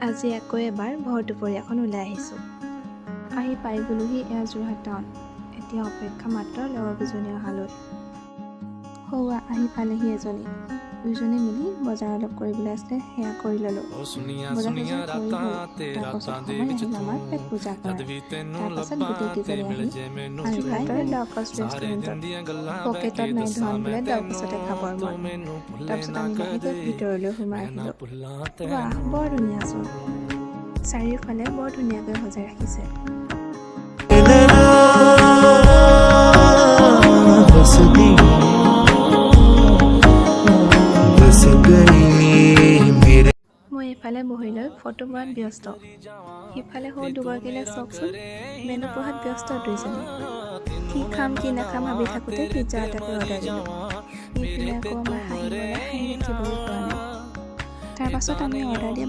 আজি আকৌ এবাৰ ভৰ দুপৰীয়াখন ওলাই আহিছোঁ। আহি পাই গ'লোহি এয়া যোৰহাট টাউন। এতিয়া অপেক্ষা মাত্ৰ লগৰকেইজনী অহালৈ। সৌৱা আহি পালেহি এজনী। দুজনে মিলি বজাৰ অলপ কৰিবলৈ আছিলে, সেয়া কৰি ল'লোঁ। বজাৰ চজাৰ কৰি হ'ল। তাৰপাছত সময় আহিল আমাৰ পেট পূজা কৰাৰ। তাৰপাছত গোটেইকেইজনী আহি যোৰহাটৰ ডাউকছ ৰেষ্টুৰেণ্টত। পকেটত নাই ধন বোলে, ডাউকছতে খাবৰ মন। তাৰপিছত আমি লাহেকৈ ভিতৰলৈ সোমাই আহিলোঁ। বাহ, বৰ ধুনীয়াচোন! চাৰিওফালে বৰ ধুনীয়াকৈ সজাই ৰাখিছে। ਨਾ ਵਸਦੀ ਵਸ ਗਈ ਮੇਰੇ মই এইফালে বহি লৈ ফটো মৰাত ব্যস্ত, সিফালে সৌ দুগৰাকীলৈ চাওকচোন, মেনু পঢ়াত ব্যস্ত দুইজনী। কি খাম কি নাখাম ভাবি থাকোঁতে পিজ্জা এটাকে অৰ্ডাৰ দিলোঁ। ইপিনে আকৌ আমাৰ হাঁহি গ'লে হাঁহি ৰাখিবই পৰা নাই। তাৰপাছত আমি অৰ্ডাৰ দিয়া